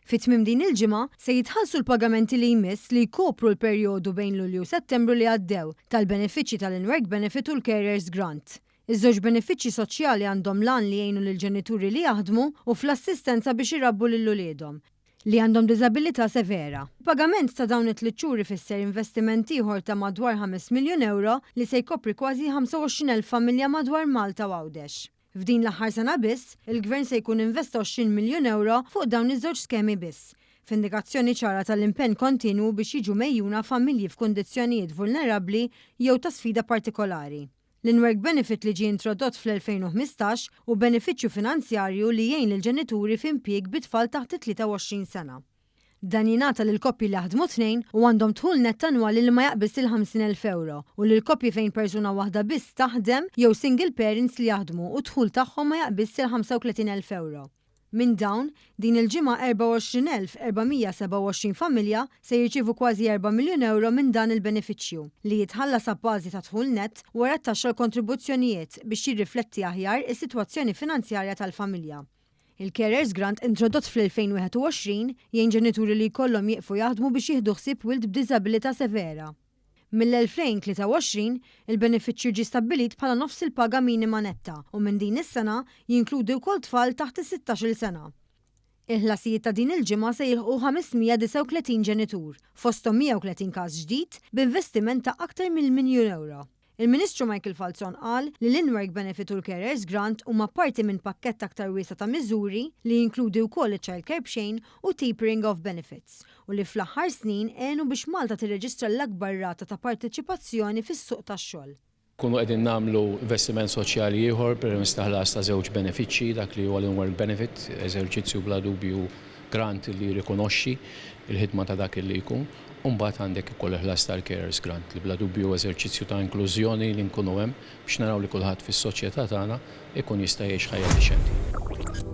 Fi tmiem din il-ġimgħa, se jitħallsu l-pagamenti li jmiss li jkopru l-perjodu bejn Lulju u Settembru li għaddew, tal-benefiċċji tal-In-Work Benefit u l-Carers Grant. Iż-żewġ benefiċċji soċjali għandhom l-għan li jgħinu lill-ġenituri li jaħdmu u fl-assistenza biex irabbu lil uliedhom li għandhom diżabilità severa. Il-pagament ta' dawn it-tliet xhur ifisser investiment ieħor ta' madwar 5 miljun ewro li se jkopri kważi 25,000 familja madwar Malta u Għawdex. F'din l-aħħar sena biss, il-Gvern se jkun investa 20 miljun ewro fuq dawn iż-żewġ skemi biss, f'indikazzjoni ċara tal-impenn kontinwu biex jiġu megħjuna familji f'kundizzjonijiet vulnerabbli jew ta' sfida partikolari. L-In-Work Benefit li ġie introdott fl-2015 hu benefiċċju finanzjarju li jgħin lill-ġenituri f'impjieg bi tfal taħt it-23 sena. Dan jingħata lil koppji li jaħdmu tnejn u għandhom dħul nett annwali li ma jaqbiżx il-50,000 ewro u lil koppji fejn persuna waħda biss taħdem jew single parents li jaħdmu u d-dħul tagħhom ma jaqbiżx il-35,000 ewro. Minn dawn, din il-ġimgħa 24,427 familja se jirċievu kważi 4 miljun ewro minn dan il-benefiċċju, li jitħallas abbażi ta' dħul nett wara t-taxxa l-kontribuzzjonijiet biex jirrifletti aħjar is-sitwazzjoni finanzjarja tal-familja. Il-Carers Grant introdott fl-2021 jgħin ġenituri li jkollhom jieqfu jaħdmu biex jieħdu ħsieb wild b'diżabilità severa. Mill-2023, il-benefiċċju ġie stabbilit bħala nofs il-paga minima netta u minn din is-sena jinkludi wkoll tfal taħt is-16-il sena. Il-ħlasijiet ta' din il-ġimgħa se jilħqu 539 ġenitur, fosthom 130 każ ġdid, b'investiment ta' aktar minn miljun ewro. Il-Ministru Michael Falzon qal li l-In-Work Benefit u l-Carers Grant huma parti minn pakkett aktar wiesa' ta' miżuri li jinkludi wkoll iċ-childcare b'xejn u tapering of benefits u li fl-aħħar snin għenu biex Malta tirreġistra l-akbar rata ta' parteċipazzjoni fis-suq tax-xogħol. Nkunu qegħdin nagħmlu investiment soċjali ieħor permezz ta' ħlas ta' żewġ benefiċċji, dak li huwa l-in-work benefit, eżerċizzju bla dubju grant li jirrikonoxxi l-ħidma ta' dak li jkun, u mbagħad għandek ukoll il-ħlas tal-carers grant li bla dubju huwa eżerċizzju ta' inklużjoni li nkunu hemm biex naraw li kulħadd fis-soċjetà tagħna jkun jista' jgħix ħajja diċenti.